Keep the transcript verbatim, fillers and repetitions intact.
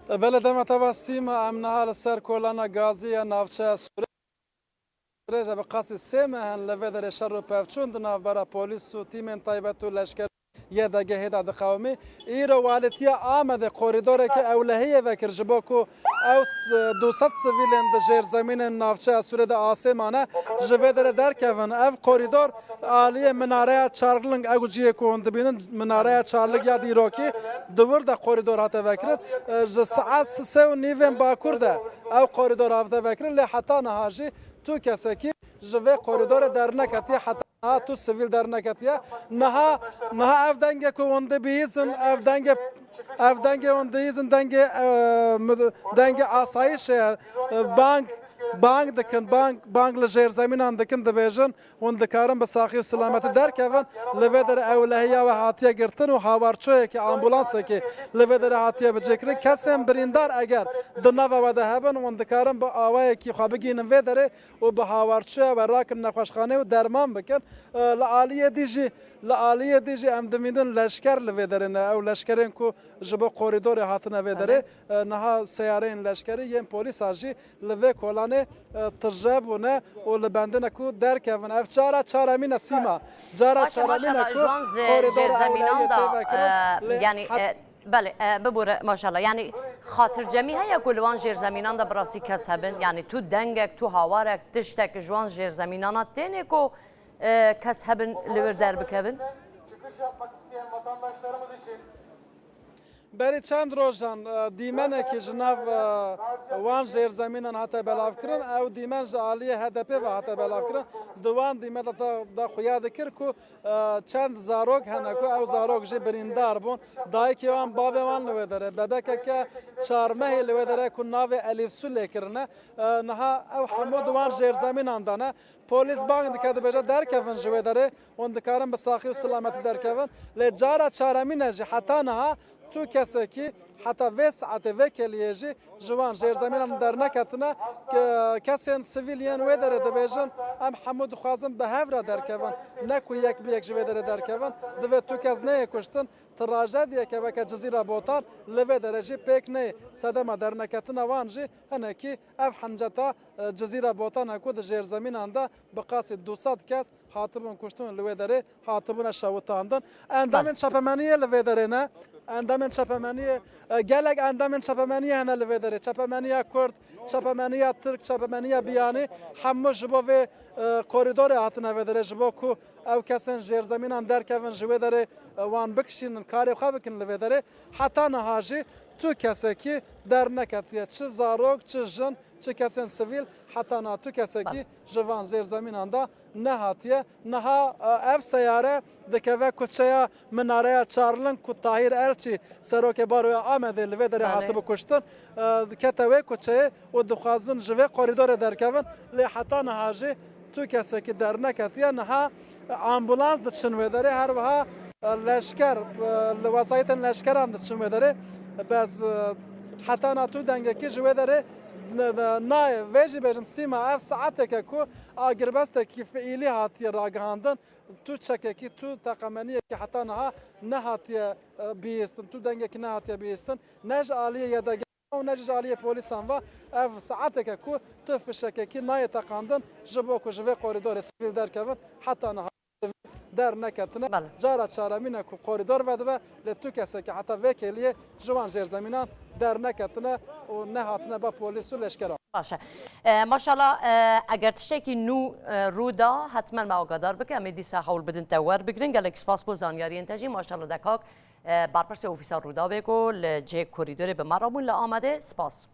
Belê, dema te va Sîma, em niha li ser kolana gazî ya navçeya Sûrê. Rêje bi qasî sê meh in li vê derê şer û pevçûn di navbera polîs û tîmên taybet û leşker Y D G hêda diqewimî. Îro walîtiya Amedê korîdoreke ewlehiyê vekir ji bo ku ew s-, du sed sivîlên di jêrzemînên navçeya Sûrê de asê mane, ji vê derê derkevin. Ev korîdor aliyê minareya Çarling, ew cihê ku hûn dibînin, minareya Çarling ya dîrokî, di wir de korîdor hate vekirin. E, ji saet sê û nîvên bakur de ew korîdor hate vekirin, lê heta niha jî tu kesekî ji vê korîdorê derneketiye, heta niha tu sivîl derneketiye. Niha, niha ev dengê ku hûn dibihîzin, ev dengê, ev dengê hûn dihîzin, dengê, e, mid-, dengê asayişê ye. E, bang, bang dikin, bang, bang li jêrzemînan dikin, dibêjin, hûn dikarin bi saxî û silametî derkevin. Li vê derê ewlehiya we hatiye girtin û hawarçoyekî, ambulansekî li vê derê hatiye bicêkirin. Kesên birîndar eger di nava we de hebin, hûn dikarin bi awayekî xwe bigihînin vê derê û bi hawarçoya we rakin nexweşxanê û derman bikin. E, li aliyê dî jî, li aliyê dî jî em dimînin leşker li vê derê ne. Ew leşkerên ku ji bo korîdorê hatine vê derê, e, niha seyareyên leşkerî yên polîsa jî li vê kolanê, e, tije bûne û li bendine ku derkevin. Ev cara çaremîn e Sîma. Cara Baş e, çaremîn e maşallah, ku ji wan ze-, korîdora jêrzemînan ewlehiyê da, tê vekirin. E, Lê yanî, hat- e, belê, e, bibûre, maşallah. Yanî xatircemî heye ku li wan jêrzemînan de bi rastî kes hebin? Yanî tu dengek, tu hawarek, tiştek ji wan jêrzemînana tênê ku, e, kes hebin li wir derbikevin? Berî çend rojan, e, dîmenekî ji nav, e, wan jêrzemînan hate belavkirin. Ew dîmen ji aliyê H D P ve hate belavkirin. Di wan dîme de, de, de xuya dikir ku, e, çend zarok hene ku ew zarok jî birîndar bûn. Dayikê wan, bavê wan li wê derê. Bebekeke çar mehî li wê derê ku navê Elîfsû lê kirine. E, niha ew hemû di wan jêrzemînan de ne. Polîs bang dike, dibêje, derkevin ji wê derê. Hûn dikarin bi saxî û silametî derkevin. Lê cara çaremîn e jî heta niha tu kesekî, heta vê saetê, vê kêliyê jî ji wan jêrzemînan derneketine. Ke-, kesên sivîl yên wê derê dibêjin, em hemû dixwazin bi hev re derkevin, ne ku yek bi yek ji vê derê derkevin. Divê tu kes neyê kuştin. Trajediyeke weke Cizîra Botan li vê derê jî pêk neyê. Sedema derneketina wan jî hinekî ev hinceta, e, Cizîra Botan e ku di jêrzemînan de bi qasî du sed kes hatibûn kuştin û li wê derê hatibûne şewitandin. Endamên çapemeniyê li vê derê ne. Endamên çapemeniyê, e, gelek endamên çapemeniyê hene li vê derê. Çapemeniya Kurd, çapemeniya Tirk, çapemeniya Biyanî, hemû ji bo vê, e, korîdorê hatine vê derê, ji bo ku ew kesên jêrzemînan derkevin, ji wê derê, e, wan bikişînin, karê xwe bikin li vê derê. Heta niha jî tu kesekî derneketiye. Çi zarok, çi jin, çi kesên sivîl, heta niha tu kesekî ji van jêrzemînan de nehatiye. Niha, e, ev seyare dikeve kuçeya Minareya Çarling ku Tahîr Elçî, serokê Baroya Amedê, li vê derê hatibû kuştin, e, dikete wê kuçeyê û dixwazin ji vê korîdorê derkevin. Lê heta niha jî tu kesekî derneketiye. Niha, e, ambulans diçin wê derê, her wiha, e, leşker, e, li wesayîtên leşkeran diçin wê derê. Bes, e, heta niha tu dengekî ji wê derê n-, n-, nayê. Vê jî bêjim Sîma, ev saeteke ku agirbestekî fiîlî hatiye ragihandin. Tu çekekî, tu teqemeniyekî heta niha nehatiye, e, bihîstin, tu dengekî nehatiye bihîstin. Ne ji aliyê Y D G û ne jî ji aliyê polîsan ve. Ev saeteke ku tu fişekekî nayê teqandin, ji bo ku ji vê korîdorê sivîl derkevin, heta niha derneketine. Belê. Cara çaremîn e ku korîdor vedibe, lê tu kesekî heta vê kêliyê ji wan jêrzemînan derneketine û nehatine ba polîs û leşkeran. Baş e. E, maşallah, e, eger tiştekî nû, e, rû da, hetmen me agadar bike. Em ê dîsa hewl bidin te werbigirin. Gelek spas bo zanyariyên te jî. Maşallah de kak, e, berpirsê Ofîsa Rûdawê ku li cihê korîdorê bi me re bûn li Amedê. Spas.